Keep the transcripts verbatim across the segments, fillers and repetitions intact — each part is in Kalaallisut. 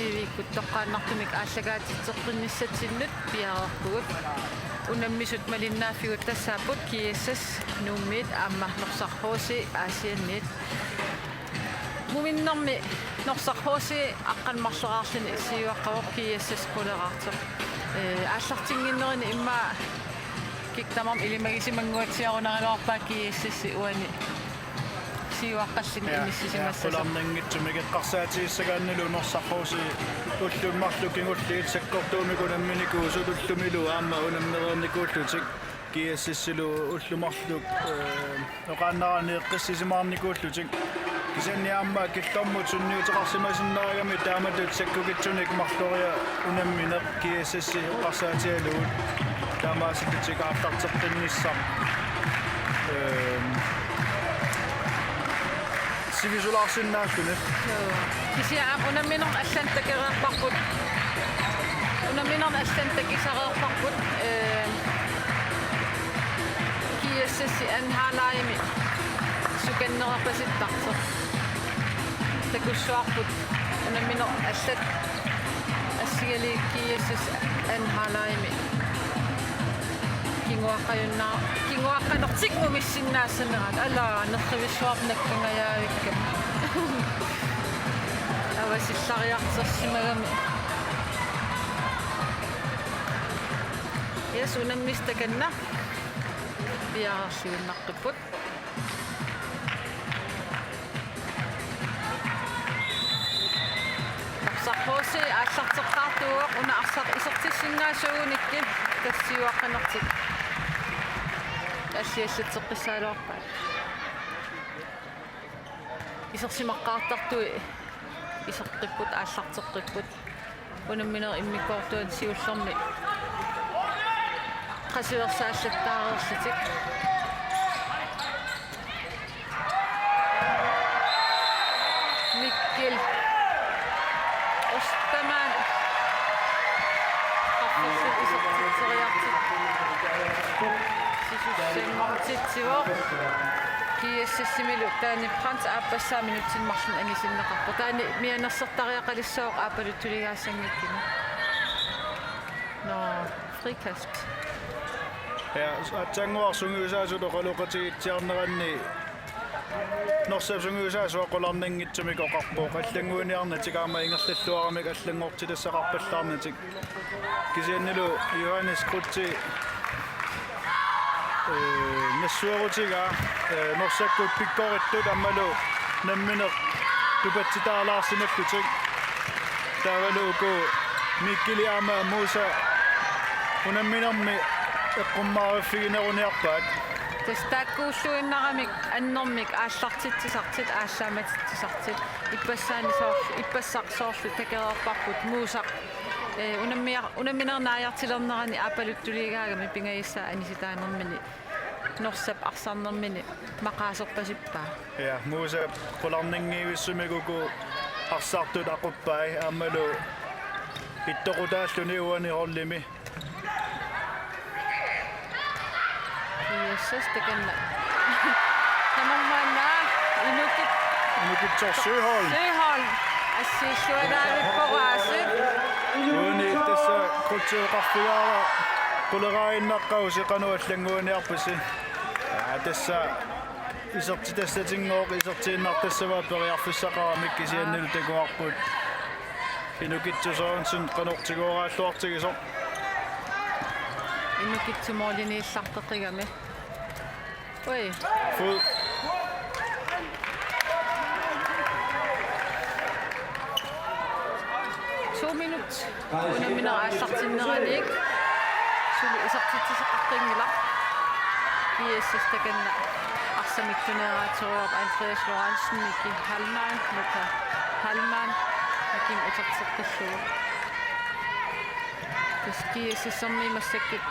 Sivikkut toqqaannartumik aallakaatitseqqinnissatsinnut piareerpugut. Unammisut malinnaaffigut tassaapput G S S Nuummiit aamma Norsaq H C Aasianniit. Muminnermi Norsaq H C aqqaneq-marloriarluni siuaqqavoq, G S S quleraartoq. Ee, aallartinnginnerini immaqa kikkut tamarmik ilimagisimanguatsiarunaraluarpaat G S S uani siuaqqalluni. Ja, inissisimassasut. Ja, qularnanngitsumik eqqarsaatigissagaannilu Norsaq H C ullut marluk kingulliit sakkortuumik unamminikuusut ullumilu aamma unammereernikuullutik G S S-ilu ullut marluk, ee, oqaannaraanni eqqissisimaarnikuullutik. Kisianni aamma killormut sunniuteqarsimasinnaagami taamatut sakkukitsunik marloriarluni unammineq G S S-i eqqarsaatigalugu. Taamaasilluni aallarteqqinnissaq, ehm, sivisulaarsinnaalluni. Joo. Kisianni aamma unamminermi allani takereerparput. Unamminermi allani takisareerparput. Ehm, G S S-i anden halvlegimi sukannerpasittartoq. Takussuarput unammineq allat assigalugit G S S anden halvlegimi kinguaqqajunna-, kinguaqqanertik mumissinnaassanerat. Ala, nerrivissuarput nakkangajaavikkami. Avasillariartorsimagami. Yes, unammisut takanna piareersinnaapput. Norsaq H C aallarteqqaartuuvoq, una arsaq isertissinnaasuugunikkit tassa siuaqqanertik alliallatseqqissaagaluarpaat. Isersimaqqaartartui iseqqipput, aallarteqqipput. Unamminerup immikkoortuani siullermi qasuersaallattaareerlutik. Mikkel Ostermann. Qaffersut isertitseriartik. Sisussanngortitsivoq. G S S-imilu Danny Brandt aappassaa minutsini marlunni anisinneqarpoq. Taanna mianersortariaqalissaaq aappaluttuligaassanngikkunik. Nå, frikast. Ja, aatsaannguaq sungiusaasut oqaloqatigiitsiarneranni Norsap sungiusaasua qularnanngitsumik oqarpoq allannguiniarnatik aamma ingerlalluaramik allanngortitassaqarpallaarnatik. Kisiannilu Johannes Krutzi, ee, nassuerutigaa, ee, Norsakkut pikkorittut aammalu nammineq tupatsitaalaarsimallutik. Taavalu uku Mikkili aamma Musa unamminermi eqqummaariffigineruniarpaat. Tassa taakkuulluinnaramik annermik aallartitsisartut, aallammatitsisartut. Ippassaani soor-, ippassaq soorlu takereerparput Muusaq, ee, unammia-, unamminerup naajartulernerani aappaluttuligaagami pingajussaa anisitaanermini Norsap arsarnermini maqaaserpasippaa. Ja, Muusap qularnanngivissumik uku arsartut aquppai aammalu ittoqutaalluni uani holdimi. G S S takanna. Tamarmik Inukit-, Inukitsoq Søholm. Søholm. Assiillualaavippoq aasiit. Uani tassa Krutzi oqarfigaara quleraaginnaqqavusi qanoq allannguiniarpisi. Aa, tassa isertitassatinngooq, isertiinnartassavaa periarfissaqaramik, kisiannilu takuarput Inukitsoq Sørensen qanoq tigooraalluartigisoq. Inukitsoq målimiillarteqqigami. Ui. Fod. To minut. Unamminerup aallartinneraniit suli isertitsisaqaqqinngilara. G S S takanna arsamik tuneeraatsorujuuvoq Andreas Lorentzen, Miki Hallmann, Luka Hallmann, Mikim uterteqqillugu. Tassa G S S-ermiit massakkut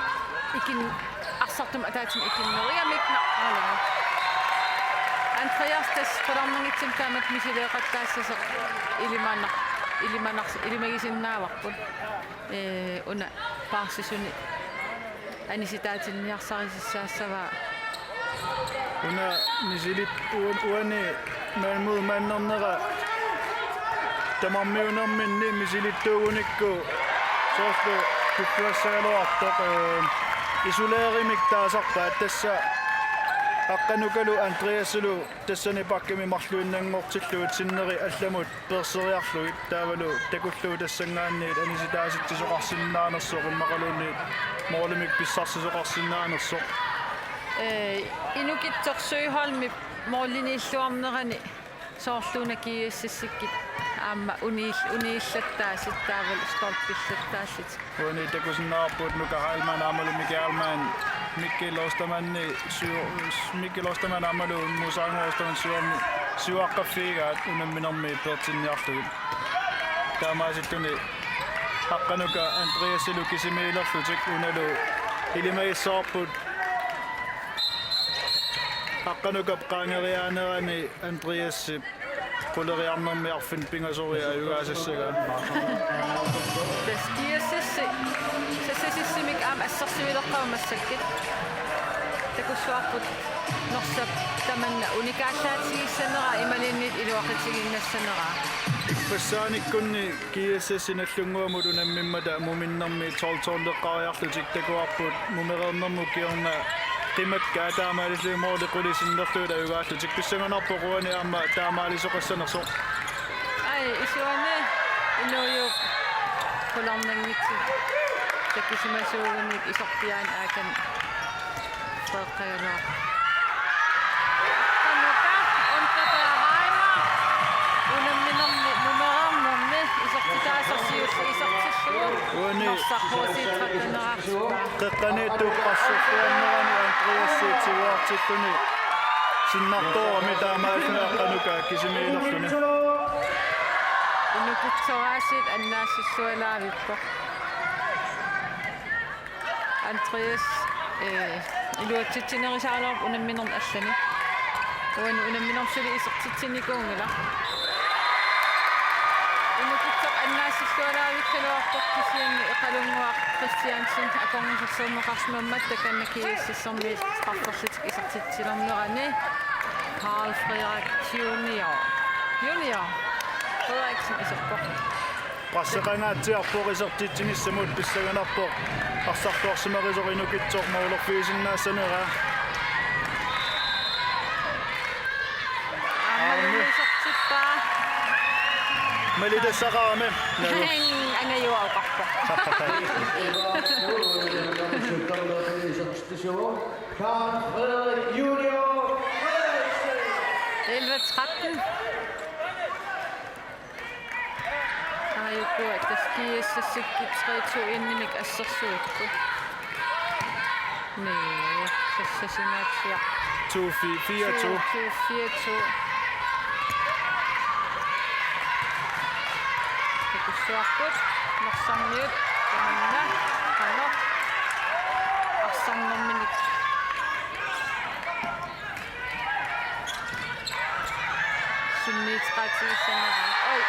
ikin-, arsartumik ataatsimik ikinnerugamik na-, ala. Andreas tassa qularnanngitsumik taamatut misileeqattaassasoq ilimanar-, ilimanar-, ilimagisinnaavarput. Ee, una paarsisuni anisitaatinniarsarisussaassavaa. Una misilip-, uan-, uani mand mod mand-ernera Tamarmiunerminni misilittuugunikku soorlu kukkuassagaluartoq, eh, isolerimik taasarpaat, tassa Aqqanukalu Andreasilu tassani bakkimi marluinnanngortillugit sinneri allamut peerseriarlugit taavalu takullugu tassanngaanniit anisitaasitsisoqarsinnaanersoq immaqaluunniit målimik pissarsisoqarsinnaanersoq. Eh, Inukitsoq Søholmip måliniilluarnerani soorlu una GSS-ikkut aamma uniil-, uniillattaasut taavalu stolpillattaallutik. Uani takusinnaavarput Nuka Heilmann aammalu Mikkel Heilmann, Mikkel Ostermann, Su-, Mikkel Ostermann aammalu Musango Ostermann siuam-, siuaqqaffigigaat unamminermi peertinniarlugit. Taamaasilluni Aqqanuka Andreasilu kisimiilerlutik unalu ilimagissavarput Aqqanukap qaangeriaanerani Andreasip quleriarnermi arfineq pingasoriarluni ajugaasassagaa. Tassa GSS-i sassasissimik aamma assersuileqqaarmat massakkut. Takussuarput Norsap tamanna unikaallaatigissaneraa imaluunniit iluaqutigiinnassaneraa. Ippassaanikkunni GSS-i Nagdlunguamut unammimmata muminnermi tolv-tolv-eqqaariarlutik takuarput mumereernermut kingorna qimakkat taamaalilluni måli qulit sinnerlugit ajugaallutik, pissanganarpoq uani aamma taamaalisoqassanersoq. Ai, isuani inuujuup qularnanngitsunik takusimasuugunik isorpiaani aakani. Frederikkagaluaq. Aqqanuka Unterberg Reimer unamminermi mumereernermi isertitaasoq siulleq isertillugu. Uani. Norsaq H C tretten-eqarpoq. Qeqqaniittoq qarsorsuarnerani Andreasip tiguartilluni sinnartoorami taamaalluni Aqqanuka kisimiilerluni. Inukitsoq aasiit annaassillualaavippoq. Andreas, eh, iluatsitsinerusaraluarpoq unamminermi allani. Uani unamminermi suli isertitsinikuunngilaq. Inukitsoq annaassillualaavikkaluarpoq kisianni Iqalunnguaq Christiansen akornusersorneqarsimammat takanna GSS-ermiut strafferlutik isertitsilernerani Carl Frederik Junior. Junior Frederiksen iserpoq. Presseqangaatsiarpoq isertitsinissamut, pissanganarpoq arsartuarsimarisoq Inukitsoq målerfigisinnaassaneraa. Aamma isertippaa. Malitassaqarami. Nalu. Angajuaaqarpoq. Carl Frederik Junior Frederiksen. Elleve tretten. Aajuku, tassa GSS-ikkut tre to en-imik assersuipput. Nii, sassasinnaatsiaq. To fire to. To fire to. Takussuarput, Norsarmiut, tamanna, qanoq, arsarnerminik. Sunniuteqaatigissaneraa. Oj.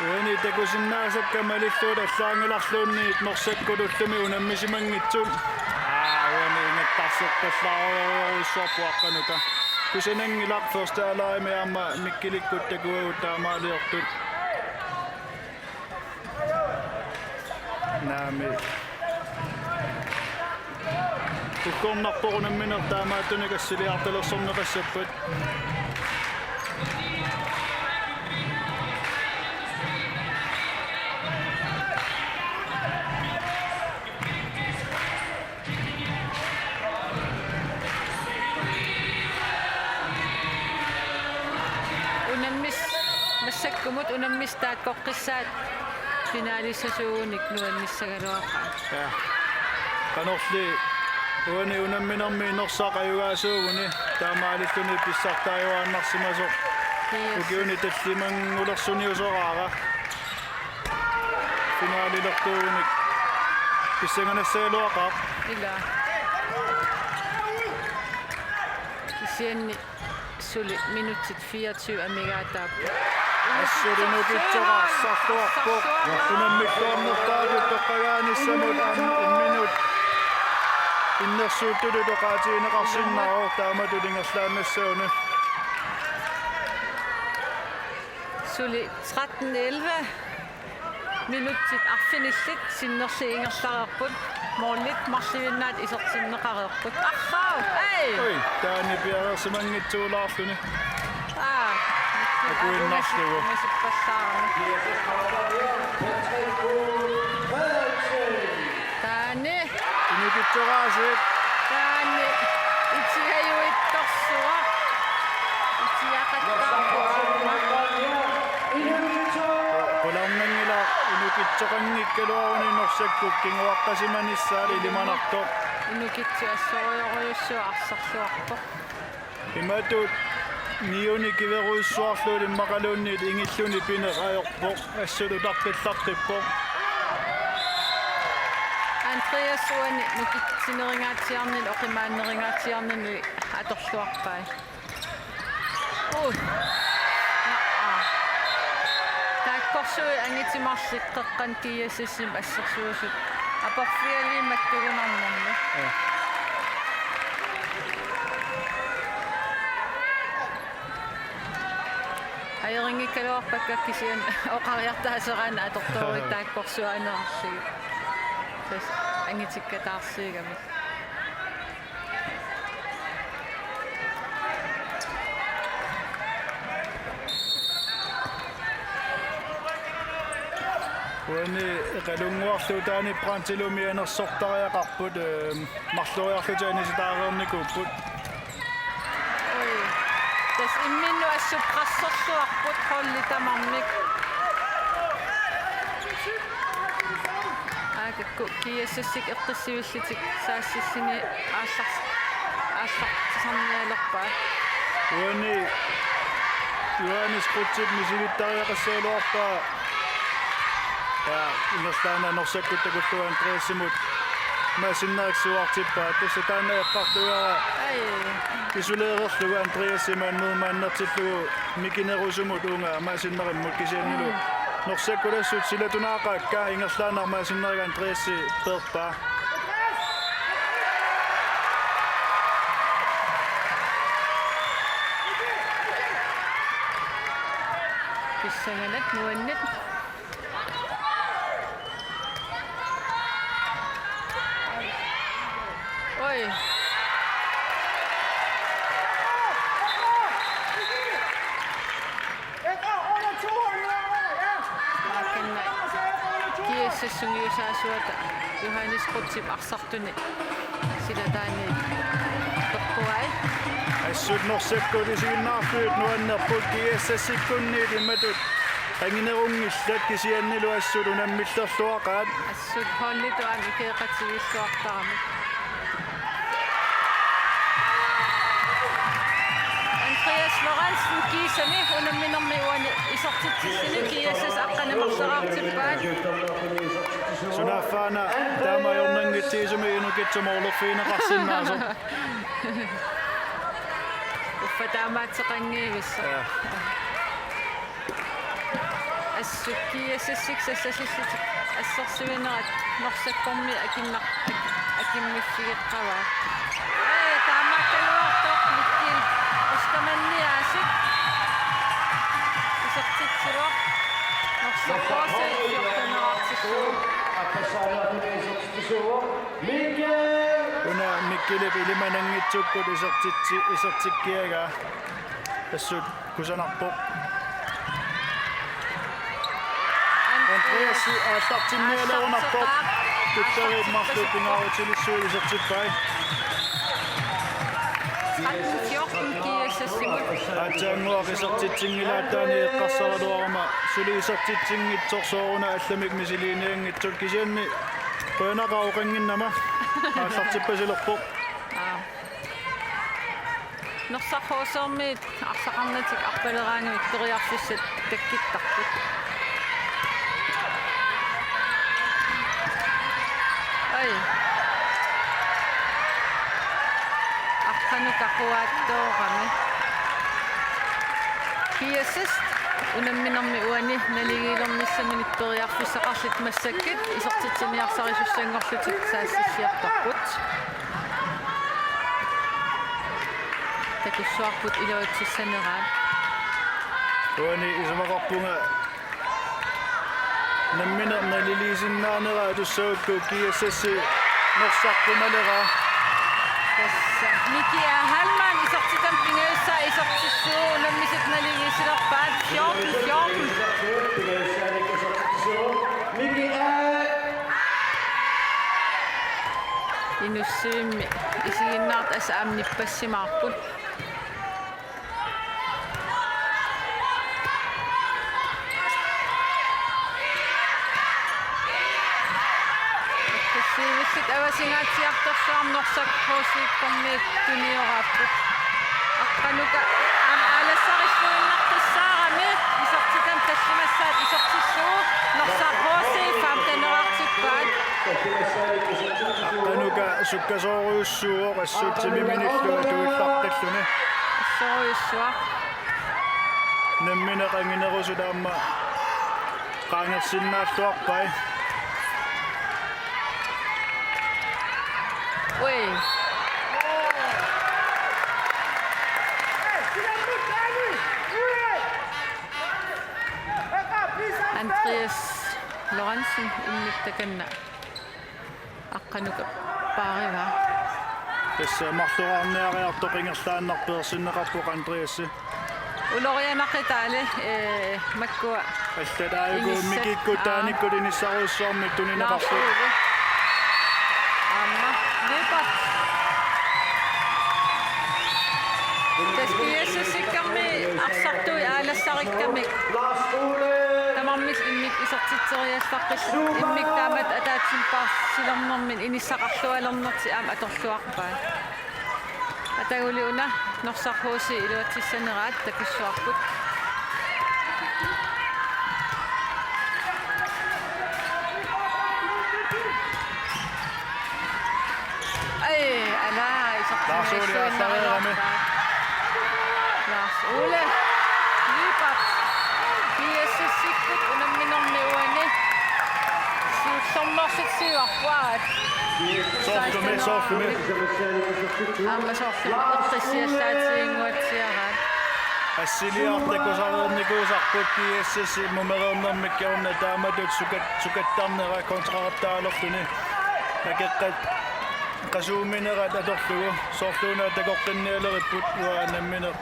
Uani takusinnaasakka malillugu allaanngilarluunniit Norsakkut ullumi unammisimanngitsut. Aa, uani ingattarseqqallaarujorujussuarpoq Aqqanuka. Kusananngilaq første halvlegimi aamma Mikkelikkut takuagut taamaaliortut. Naamik. Kukkornarpoq unammineq taamaattunik assiliartalersorneqassappat. Unammis-, massakkumut unammisut taakkoqqissaat finalissasuugunik nuannissagaluaqaat. Ja. Qanorli uani unamminermi Norsaq ajugaasuuguni taamaalilluni pissartaajuaannarsimasoq. Yes. Ukiuni tallimanngulersuniusoraara. Finalilertuugunik pissanganassagaluaqaaq. Ila. Kisianni suli minutsit fireogtyve amigaataapput. Assut Inukitsoq arsartuarpoq. Unammilluarnerpaatut toqqagaanissamut aamma imminut innersuuttutut oqaatigineqarsinnaavoq taamatut ingerlaannassagunarpoq. Suli tretten elleve minutsit arfinillit sinnerlugit ingerlareerput. Målit marluinnaat isertinneqareerput. Arrau! Ei! Ui, taanna piareersimanngitsoorlaarluni. Aa, akuinnarlugu. Ungasippallaarami. Taanna. Inukitsoraasiit. Taanna itiajuittorsuaq. Itiaqattaarpoq aamma. Qularnanngilaq inukitsoqanngikkaluaruni Norsakkut kinguaqqasimanissaat ilimanartoq. Inukitsoq assorujorujussuaq arsarluarpoq. Imatut niuni kiverujussuarluunniit immaqaluunniit ingilluni pineq ajorpoq, assut utaqqillaqqippoq. Andreas uani nukitsinerungaatsiarnini oqimaannerungaatsiarnini atorluarpai. Ui. Naa. Taakkorsuit angutit marluk qeqqanut G S S-imi assersuisut. Aporfigalugit mattugunarnermi. Ja. Ajorinngigaluarpakka kisianni oqariartaaseraanni atortorujuit taakkorsuaannarlugit. Tassa angutikka taarsiigamik. Uani Qalunnguarlu taanna Brandtilumi anersortariaqarput, ehm, marloriarlutik anisitaareernikuupput. Ui. Tassa imminnut assut presserluarput holdi tamarmik. Aakakku G S S-ikkut eqqissivillutik saassussini aallars-, aallartisarnialerpaat. Uani Johannes Krutzip misilittariaqassagaluarpaa. Ja, ingerlaannaq Norsakkut takullugu Andreasimut Mads Henrik siuartippaat. Tassa taanna eqqartugaara. Ai. Isolererlugu Andreasimut maanna annertillugu mikinerusumut uunga Mads Henrikimut kisiannili. Mm. Norsakkut assut silatunaaqaakka ingerlaannaq Mads Henrik Andreasi peerpaa. Pissanganaq nuanneq. Oi. Taakkunani G S S sungiusaasuata Johannes Krutzip arsartuni silataani toqquai. Assut Norsakkut isiginnaarlugit nuannerput, G S S-ikkunniit imatut anginerunngillat kisiannili assut unammillerluaqaat. Assut holditut aamma ikioqatigiilluartaramik. Andreas Lorentzen kiisami unamminermi uani isertitsilluni G S S aqqaneq-marloriartippaat. Sunaaffa-una taama ajornanngitsoq sumi inukitsoq målerfigineqarsinnaasoq. Uffa taamaattoqanngivissaq. Ja. Assut G S S-ikkut sassasillutik assersuinerat Norsakkormiut akinnar-, ak-, akimmiffigeqqavaat. Ee, taamaakkaluartoq Mikkel Ostermanniaasik isertitsivoq. Norsaq H C fjorten-eraartillugu. Una Mikkelip ilimananngitsukkut isertitsi-, isertikkiagaa. Assut kusanarpoq. Andreas aallartinnialerunarpoq. Tuttariit marluk pingaarutilissuit isertippai. Tretten fjorten G S S-imut. Aatsaannguaq isertitsingilaattaani eqqarsaraluaruma suli isertitsinngitsoq sooruna allamik misiliinianngitsoq kisianni qujanaqaaq oqannginnama aallartippasilerpoq. Aa. Norsaq H C-miut arsaqarnatik arpaleraangamik periarfissat takkuttarput. Ai. Aqqanut taquaattoorami. G S S unamminermi uani naligiilernissaminut periarfissaqarlutik massakkut isertitsiniarsarisussanngorlutik saassussiortarput. Takussuarput iluatsissaneraat. Uani isumaqarpunga nammineq naliliisinnaanera atussagukku G S S Norsaq qimalera. Tassa Miki A. Heilmann isertitamik pingajussaa isertissuuvoq, unammisut naligiissilerpaat fjorten fjorten. Inussivimmi isiginnaartut assut aamma nippassimaarput. Aggressiivissat avasingaatsiartorsuarmik Norsaq H C-kkormiut tunioraapput. Aqqanuka aamma aalassarilluinnaqqissaarami isertitamik tallimassaat isertissuuvoq, Norsaq H C femtenerartippaat. Aqqanuka sukkasoorujussuuvoq assut timiminik atuillaqqilluni. Assorujussuaq. Nammineq anginerusut aamma qaangersinnaalluarpai. Ui. Andreas Lorentzen immikkut takanna. Aqqanuka paarivaa. Tassa marloriarniariartoq ingerlaannaq peersinneqarpoq Andreas. Ulorianaqitaali, ee, makkua. Allat aajuku inissat, Mikikkut, aa, taanikkut inissarujussuarmik tunineqarpoq. Lars Ole. Aamma. Libert. Tassa G S S-ikkormiut arsartui aalassarikkamik. Tamarmik immikkut isertitseriassaqarput, immikkut taamatut ataatsimoorsilernermik inissaqarlualernertik aamma atorluarpaat. Ataguli una Norsaq H C iluatsissaneraat takussuarput. Ai, ala, isertitseriassaqarami. Lars Ole Lyberth. G S S-ikkut unamminermi uani siullermeersut siuarpaat. Soorlumi, soorlumi. Aamma soorlumi eqqissiallaatiginnguatsiaraat. Assiliartut takusarernikuusarput G S S-ip mumereernermikkut una taamatut sukat-, sukattarnera kontrartaalerluni. Akeqqat qasuuminerat atorlugu, soorluuna takoqqinnialeripput, uanga nammineq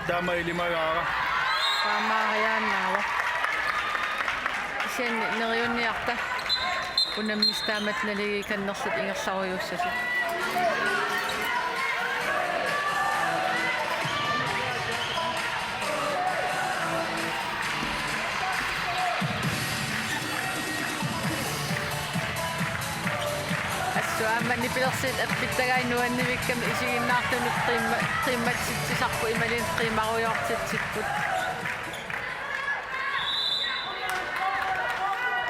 taama ilimagaara. Taamaariaannaavoq. Kisianni neriunniarta unammisut taamatut naligiikannerlutik ingerlarujuussasut. Assut aamma nipilersuut appittagai nuannivikkami isiginnaartunut qiimma-, qiimmatsitsisarput imaluunniit qiimarujoortitsipput.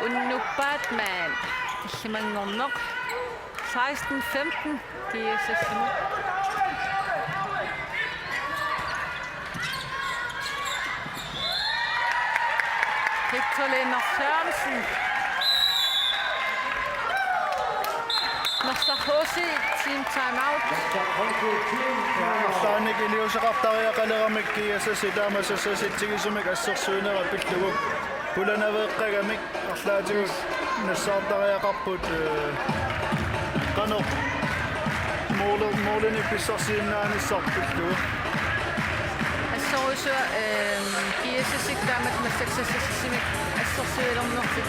Unnuk Baatman tallimanngorneq. Seksten femten. G S S-imut. Victor Lennert Sørensen. Norsaq H C, team timeout. Arlaannik iliuuseqartariaqaleramik G S S-ip taama sassatigisumik assersuinera pillugu. Pulanaveeqqagamik arlaatigut nassaartariaqarput, ee, qanoq mooli-, moolinik pissarsisinnaanissarpullu. Assorujussuaq, ehm, G S S-ikkut taamatut massakkut sassatigisumik assersuilernertik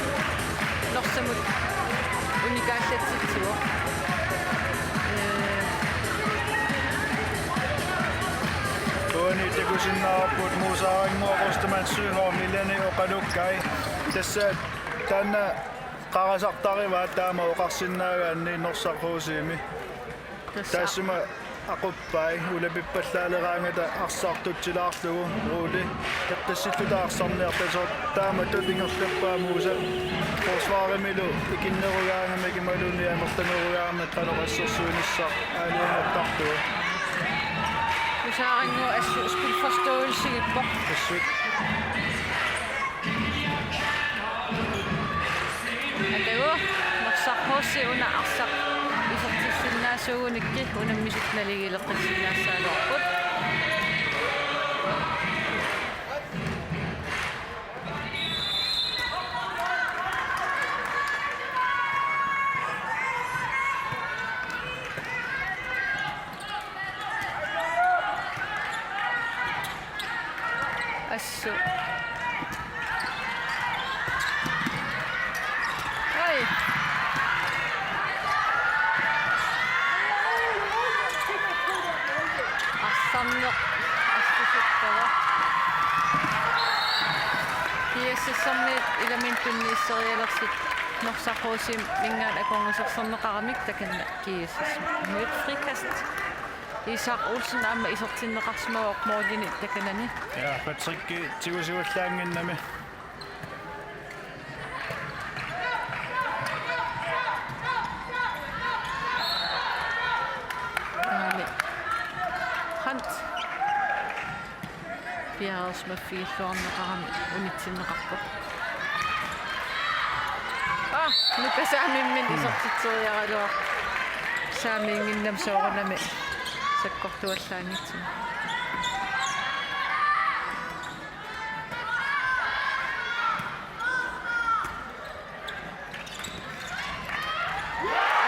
Norsamut unikaallatsitsivoq. Ee, uani takusinnaavarput Musa Arannguaq, Ostermann Søholm, Ilani Oqalukkai. Tassa taanna qarasartarivaat taama oqarsinnaagaanni Norsaq H C-mi. Tassa. Taassuma aquppai ulapippallaaleraangata arsartutsilaarlugu Rudi. Eqqissilluta arsarniartasoq taamatut ingerlappaa Musa. Forsvarimilu ikinnerugaangamik imaluunniit amerlanerugaangamik qanoq assersuinissaq aalajangertarlugu. Musa Arannguaq assut spilforståelsigippoq. Assut. Atagu, Norsaq H C una arsaq isertissinnaasuugunikkit unammisut naligiileqqissinnaassagaluarput. G S S-ermiut ilaminut tunniusserialersut Norsaq H C-minngaanniit akornusersorneqaramik, takanna G S S-miut frikast. Isak Olsen aamma isertinneqarsimavoq målini takanani. Ja, Patrick tigusivallaannginnami. Aamma Hunt. Piareersimaffigilluarneqarami unitsinneqarpoq. Aa, Nuka Saamimmiit isertitseriaraluarpoq. Saamiinnginnami soorunami sakkortuallaanngitsunik.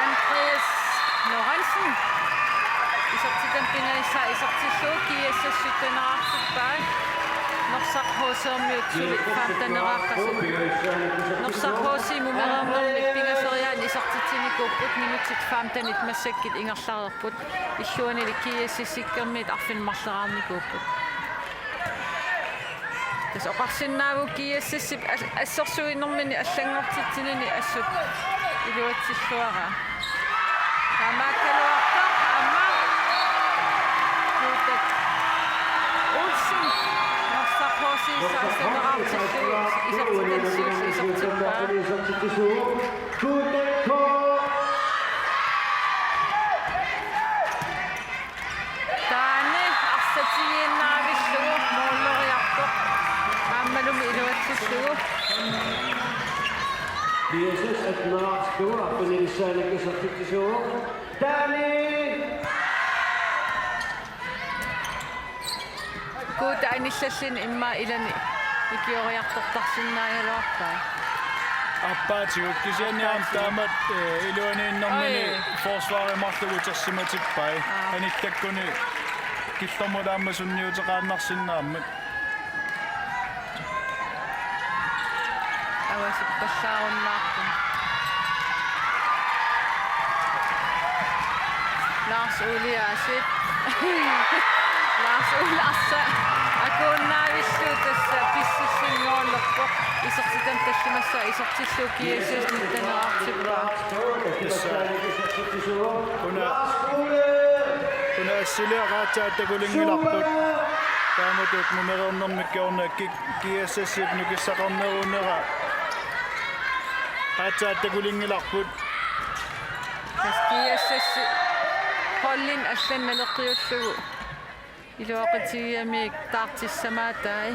Andreas Lorentzen. Isertitami pingajussai isertillugu G S S sytteneraartippaa. Norsaq H C-miut suli femteneraartasi. Norsaq H C-mumereernermi pingasoriaani isertitsinikuupput, minutsit femtenit massakkut ingerlareerput. Illuanili G S S-ikkermiut arfineq-marleraarnikuupput. Tassa oqarsinnaavugut G S S-ip as-, assersuinermini allanngortitsinini assut iluatsilluaraa. Taamaakkaluartoq aamma Guuta Olsen Norsaq H C seksteneraartillugu isertitami siulleq isertippaa. Taanna arsaq tigiinnaavillugu måleriartoq aammalumi iluatsillugu. G S S atteneraartillugu arfineq-marlunnik isertitsisuuvoq. Taanna Guuta anillalluni immaqa ilani ikioriartortarsinnaagaluarpaa. Aappaatigut kisianni aamma taamatut, eh, iluaniinnermini Oi. Forsvarit marluk utersimatippai. Aa. Anillakkuni killormut aamma sunniuteqaannarsinnaammat. Avasippallaarunnaarput. Lars Ole Aasip. Lars Ole arsaq akuunnaavillugu tassa pississinngorluarpoq. Isertitami tallimassaa isertillugu G S S nitteneraartippaa. Tassa. Una, una assiliaq aatsaat takulinngilarput. Taamatut mumereernermik kingorna G-, G S S-ip nukissaqarnerunera aatsaat takulinngilarput. Tassa G S S holdinik allanut naleqqiullugu iluaqutigigamik taartissamaatai.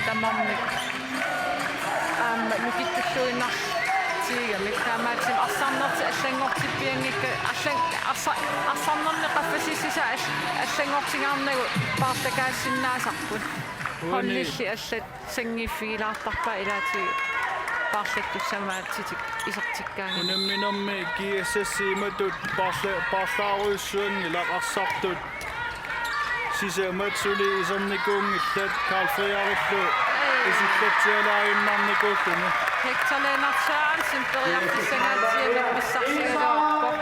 Tamarmik aamma nukittulluinnartigigamik, taamaattumik arsarnertik allanngortippianngikkaluarlugit, allan-, arsa-, arsarnermi qaffasissutissaq all-, allanngortingaarnagu paarlakaassinnaasarput. Uani. Holdilli allat sanngiiffigilaartarpaat ilaatigut paarlattussamaatsitik isertikkaangamik. Unamminermi G S S-i imatut paarla-, paarlaarujussuanngilaq arsartut. Sisamat suli isernikuunngillat, Karl Frederiklu isillatsialaaginnarnikuulluni. Hector Lennert Sørensen periarfissanngortitsigaluarpoq.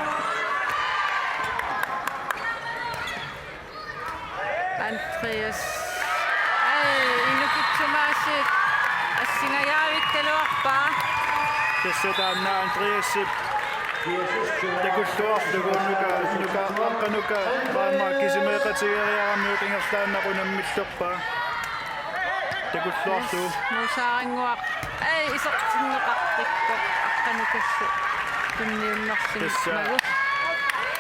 Andreas. Ai, inukitsumaasiit assingajaavikkaluarpaa. Tassa taanna Andreasip takulluarlugu Nuka, Nuka, Aqqa Nuka, aamma kisimeeqatigeeriaramiuk ingerlaannaq unammillerpaa. Takulluarlugu. Musaarannguaq. Ai, isertinneqartikkoq Aqqa Nukallu tunniunnerluni. Tassa magu.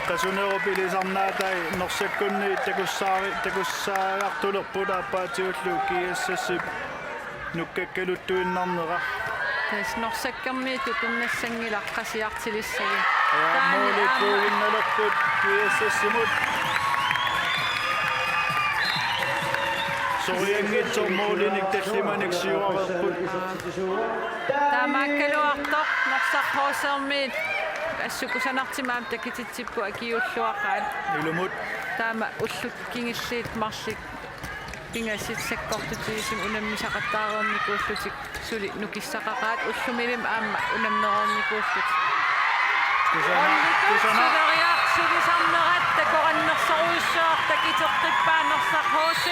Qasunerup ilisarnaatai Norsakkunni takussaari-, takussaariartulerput aappaatigullu G S S-ip nukkakkaluttuinnarnera. Tassa Norsakkermiut tupinnassanngilaq qasiartilissagit. Aamma taanna aamma. Måli kuuginnalerput G S S-imut. Sorianngitsoq målinik tallimanik siuareerput. Taamaakkaluartoq Norsaq H C-miut assut kusanartumik aamma takutitsipput akiuulluaqaat. Ilumut. Taama ullut kingulliit marluk pingasut sakkortutigisumik unammisaqattaareernikuullutik suli nukissaqaqaat, ullumilimmik aamma unammereernikuullutik. Kusana-, holditut kusana-, suleriar-, sulisarnerat takorannersorujussuaq takuteqqippaat Norsaq H C.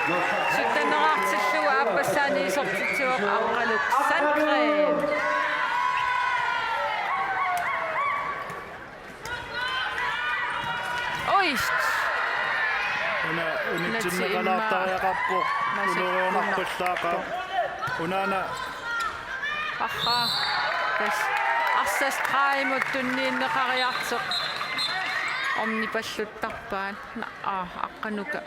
Sytteneraartillugu aappassaani isertitsivoq Aqqaluk Sandgreen. Oist. Una unitsinneqalaartariaqarpoq. Unorianarpallaaqaaq. Unaana. Aha. Tassa arsaq stregimut tunniunneqariartoq. Ornipalluttarpaat. Aa, Aqqanuka.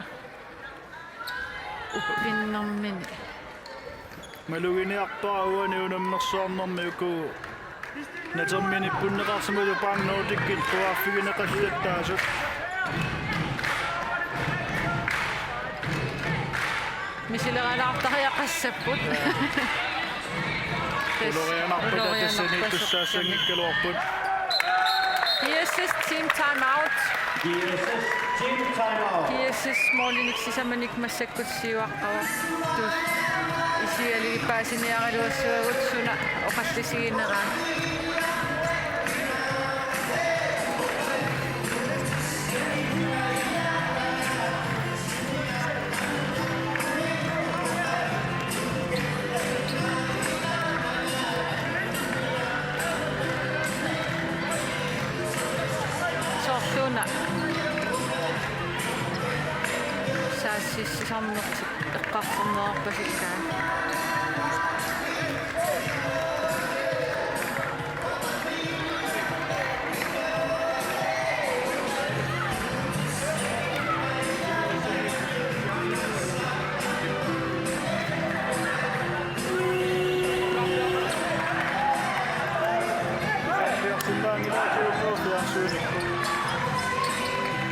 Uppinnermini. Maluginiarpara uani unammersuarnermi uku naterminippunneqarsimasut Bang Nordicit quaarfigineqallattaasut. Misileralaartariaqassapput. Tassa ulorianarpata ulorianarpasut tassaniittussaassanngikkaluarput. G S S team time out. G S S team time out. G S S målinik sisamanik massakkut siuaqqavoq. Tassa isigalugu paasiniaraluassuagut suna oqallisigineraa. Soorluuna saassussisarnertik eqqartorneqarpasikkaa.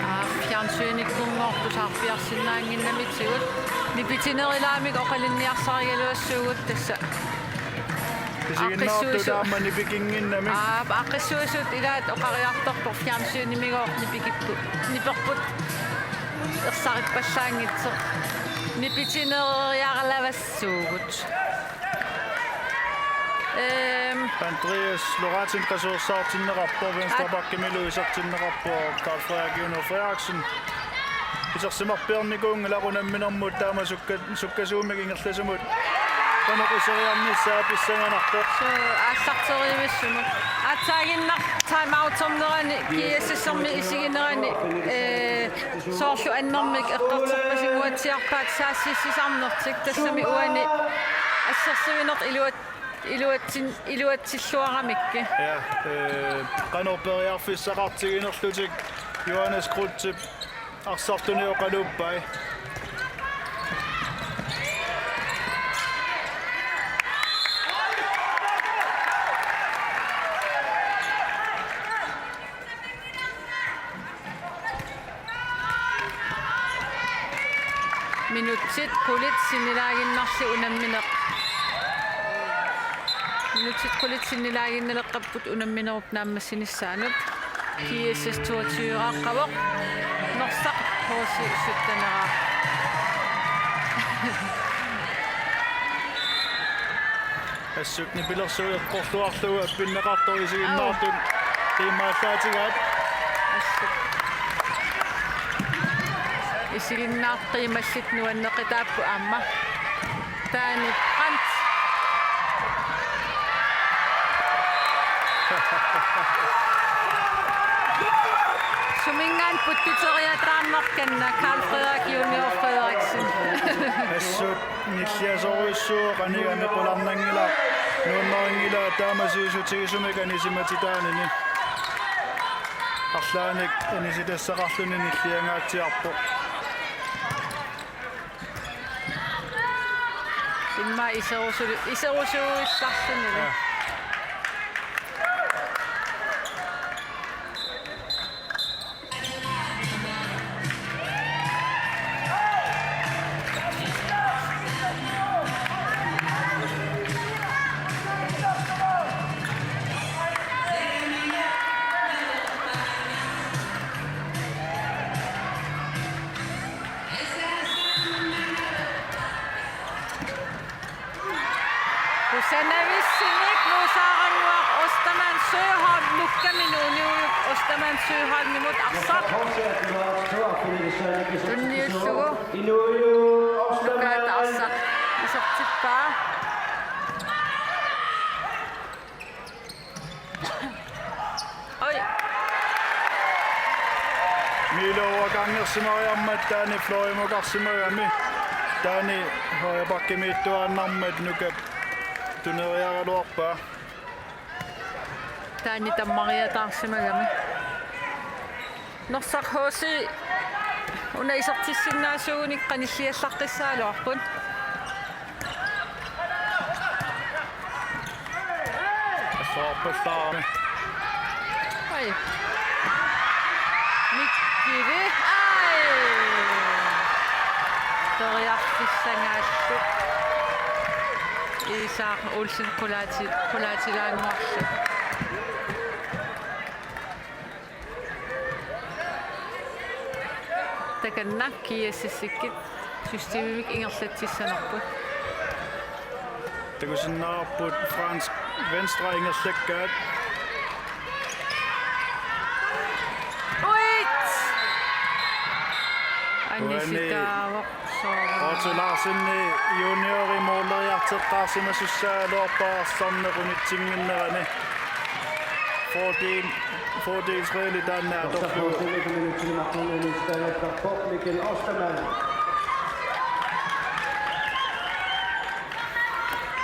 Aa, fjernsynikkunngorput saarpiarsinnaannginnamitsigut. Nipitinerulaamik oqalunniarsarigaluassuugut tassa. Isiginnaartut aaqqissuisu-, aamma nipikinnginnamik. Aap, aaqqissuisut ilaat oqariartorpoq fjernsynimigooq nipikippu-, niperput ersarippallaanngitsoq. Nipitinereriaralavassuugut. Ehm. Andreas Lorentzen qasuersaartinneqarpoq, venstre backimilu isertinneqarpoq, Carl Frederik Junior Frederiksen. Isersimarpiarnikuunngilaq unamminermut taama sukka-, sukkasuumik ingerlasumut. Qanoq iseriarnissaa pissanganarpoq. Suu, aallarterivissummik. Aatsaaginnaq time outernerani G S S-ermi isiginerani, ee, soorlu annermik eqqartorpasinguatsiarpaat saassussisarnertik tassami uani assersuineq iluat-, iluatsin-, iluatsilluaramikkit. Ja, ee, qanoq periarfissaqartiginerlutik Johannes Kreutzip arsartunik oqaluuppai. Minutsit qulit sinnilaaginnarli unammineq. Minutsit qulit sinnilaaginnaleqqapput unamminerup naammassinissaanut. G S S toogtyve-raaqqavoq. Norsaq H C sytteneraaq. Assut nipilersuut eqqorluarlugu appinneqartoq isiginnaartut. Au. Qiimmaallaatigaat. Assut. Isiginnaartut qiimallit nuanneqitaapput aamma. Taani Brandt. Suminngaanniit puttuteriataarnarkanna Carl Frederik Junior Frederiksen. Assut nilliasorujussuuvoq, qanigami qularnanngilaq, nuannarinngilaa taama sivisutigisumik anisimatitaanini. Arlaannik anisitassaqarluni nilliangaatsiarpoq. Immaqa iserusu-, iserusuussarluni. Ja. Kusanavissumik Nuusaaranguaq Ostermann Søholm, Nukkami Nuuniujuk Ostermann Søholmimut arsaq. Tunniullugu. Nukaata arsaq isertippaa. Oj. Milo uanga kangersimariarmat taanna fløjimukarsimagami. Taanna højre backimiittuaannarmat Nukap tuneriaraluarpaa. Taanna tammariataarsimagami. Norsaq H C una isertissinnaasuugunik qanilliallaqqissagaluarput. Assorpallaarami. Oj. Mikkili. Aj. Periarfissangaallu. Isak Olsen qulaati-, qulaatilaannguarlu. Takanna G S S-ikkut systemimik ingerlatsissanerput. Takusinnaavarput fransk venstre ingerlakkaat. Uit! Anisitaavoq. Otto Larsen juniori måleriarteqqaarsimasussaagaluarpaa arsarneq unitsinnginnerani. Fordel, fordelsregeli taanna atorlugu.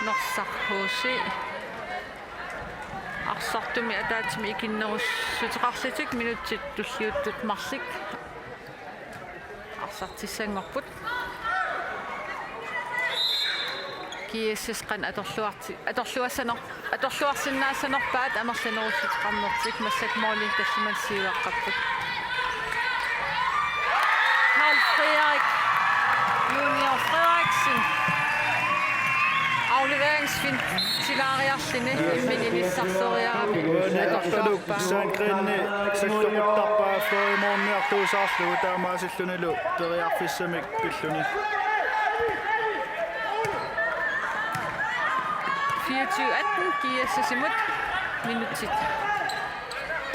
Norsaq H C. Arsartumi ataatsimik ikinnerussuteqarlutik minutsit tulliuttut marluk arsartissanngorput. G S S qanoq atorluarti-, atorluassaner-, atorluarsinnaassanerpaat amerlanerussuteqarnertik, massakkut målinik tallimat siuaqqapput. Karl Frederik Junior Frederiksen. Afleveringsfintilaariarluni imminut inissarsoriarami. Uani Artaluk Sandgreni salloquttarpaa fløjimorniartuusaarlugu taamaasillunilu periarfissamik pilluni. Fireogtyve atten G S S-imut minutsit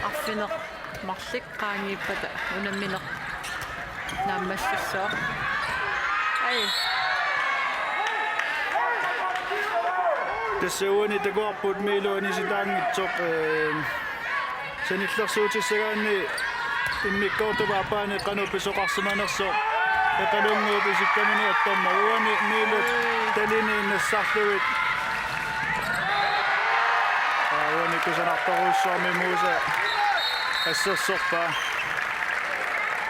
arfineq-marluk qaangiuppata unammineq naammassissaaq. Aj. Tassa uani takuarput Milo anisitaanngitsoq, eh, sanillersuutissagaanni immikkoortup aappaani qanoq pisoqarsimanersoq Eqalunnguup isikkamini attormat. Uani Milo talini nassarlugit. Aa, uani kusanartorujussuarmik Musa assersorpaa.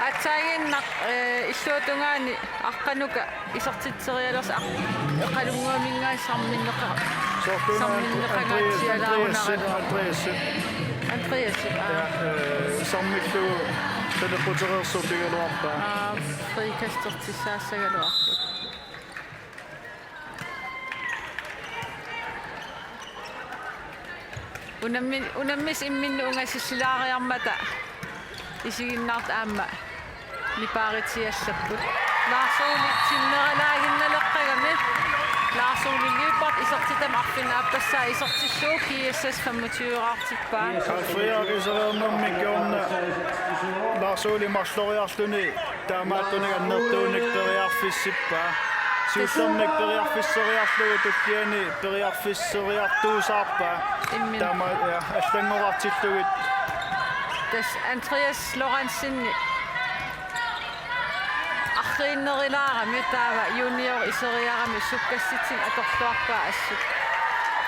Aatsaannguaq, eh, illuatungaani Aqqanuka isertitserialersoq Eqalunnguaminngaanniit samminneqa-, soorlu samminneqangaatsialaarunaraluarpoq. Andreasen, Andreasen. Andreasen, aa. Ja, eh, sammillugu taleqqutereersoq pigaluarpaa. Aa, frikastertissaassagaluarpoq. Unammi-, unammisut imminnut ungasissilaariarmata isiginnaartut aamma nipaaritiallapput. Lars Ole tinneralaaginnaleqqagami. Lars Ole Lyberth isertitami arfineq-aappassaa isertillugu G S S femogtyve-raartippaa. Karl Frederik isereernermik kingorna Lars Ole marloriarluni taamaattunik annertuunik periarfissippaa. Siullermik periarfisseriarlugu tulliani periarfisseriartuusaarpaa. Immin. Taama, ja, allanngorartillugit. Tassa Andreas Lorentzen arriinnerulaarami taava junior iseriarami sukkassitsineq atorluarpaa assut.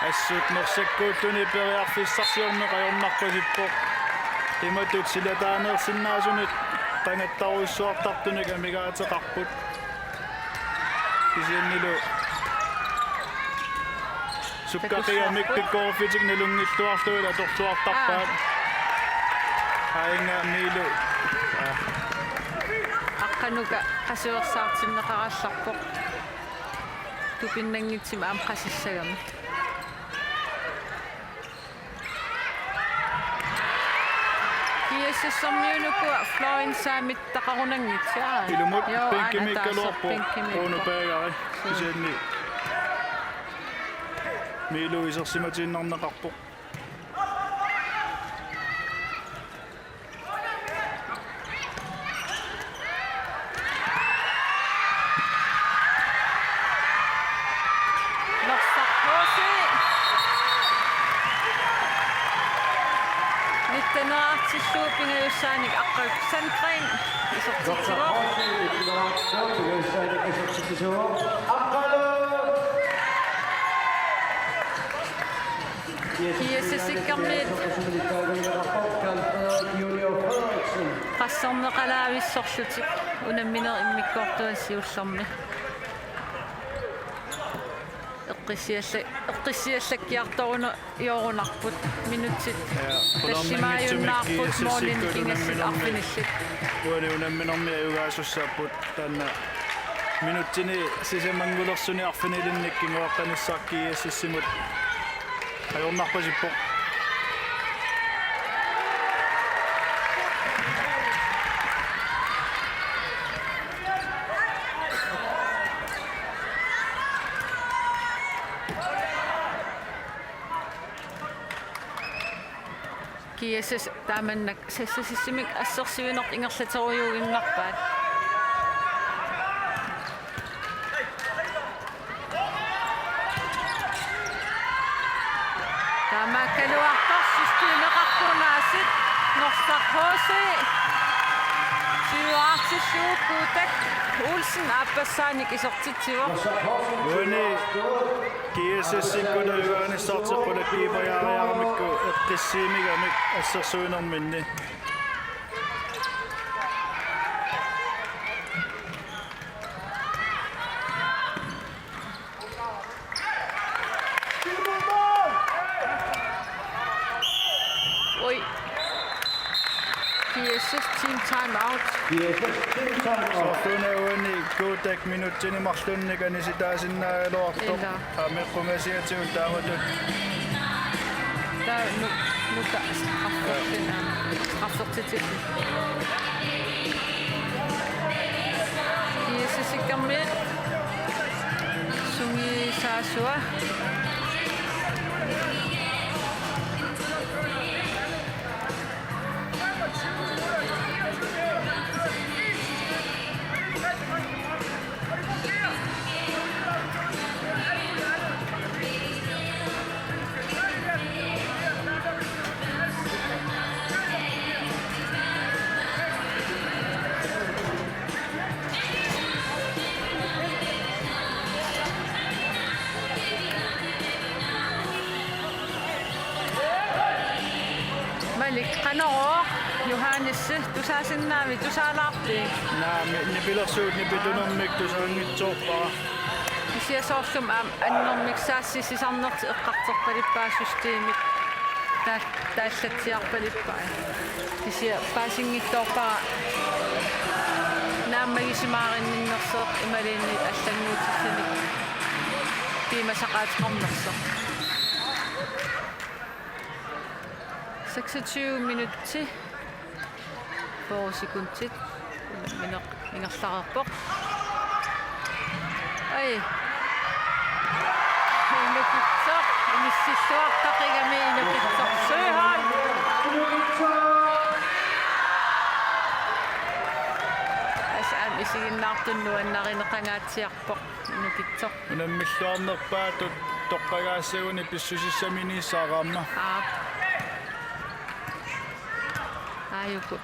Assut norsakkuulluni periarfissarsiorneq ajornarpasippoq. Imatut silataaneersinnaasunik qangattarujussuartartunik amigaateqarput. Kisiannili sukkaqigamik pikkoriffitik nalunngilluarlugit atorluartarpaat. Aa. Aajuna Milo. Aa. Aqqanuka qasuersaartinneqarallarpoq. Tupinnanngitsumik aamma qasissagami. G S S-ermiunukua fløjini saamittaqarunanngitsoq. Ilumut. Joo, bænkimiikkaluarpoq, aana taassuma bænkimiippoq. Bruno Bergeri. Suu. Kisianni Milo isersimatiinnarneqarpoq. Tanerartillugu pingajussaanik Aqqaluk Sandgreen isertitsivoq. G S S-ikkarmiut qasserneqalaavissorlutik unammineq immikkoortuani siullermi. Eqqissialla-, eqqissiallakkiartoruna- -jorunarput minutsit. Ja, tallimaajunnaarput G S S-ikkut målinik kingasut unamminermi arfinillit. Uani unamminermi ajugaasussapput taanna minutsini sisamanngulersuni arfinilinnik kinguaqqanissaq G S S-imut ajornarpasippoq. G S S taamannak sassasissimik assersuinertut ingerlaterujuuginnarpaat. Taamaakkaluartoq systemeqartuunaasiit Norsaq H C. Siuartillugu Kuutak Olsen aappassaanik isertitsivoq. Uani G S S-ikkut ajugaanissartik qulakkiippajaariaramikku eqqissiimigamik assersuinerminni. Oj. G S S team time out. G S S team time out. Soorlu una uani Kuutak minutsini marlunnik anisitaasinnaagaluartoq. Ilaa. Ameqqungasiatigut taamatut. Taava nu-, nuka straffertin-, aamma, straffertitillu. G S S-ikkarmiut sungiusaasua. Malik, qanorooq, Johannes, tusaasinnaavit, tusaalaarpit? Naamik, nipilersuut nipitunermik tusaanngitsoorpara. Kisianni soorlumi aamma annermik saassit sisarnertik eqqartorpalippaa systemit. Taa-, taallatsiarpalippaa. Kisianni paasinngitsoorpara naammagisimaarinninnersoq imaluunniit allannguutissanik piumasaqaateqarnersoq. Seksogtyve minutsi. Fyrre sekundit. Unammineq ingerlareerpoq. Ai. Inukitsoq. Inissilluartaqigami Inukitsoq. Søholm. Tassa aamma isiginnaartunut nuannarineqangaatsiarpoq Inukitsoq. Unammilluarnerpaatut toqqagaassaguni pissusissaminiissaaq aamma. Aap. Aajuku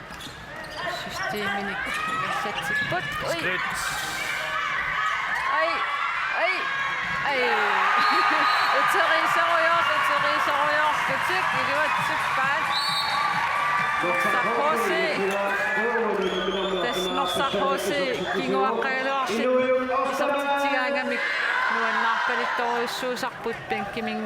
systeminik ingerlatsipput. Ui. Skridt. Ai, ai, ai. Uteriisorujoor-, uteriisorujoorlutik iluatsippaat. Norsaq H C. Tassa Norsaq H C kinguaqqagaluarlutik isertitsigaangamik nuannaarpaluttorujussuusarput bænkiminnga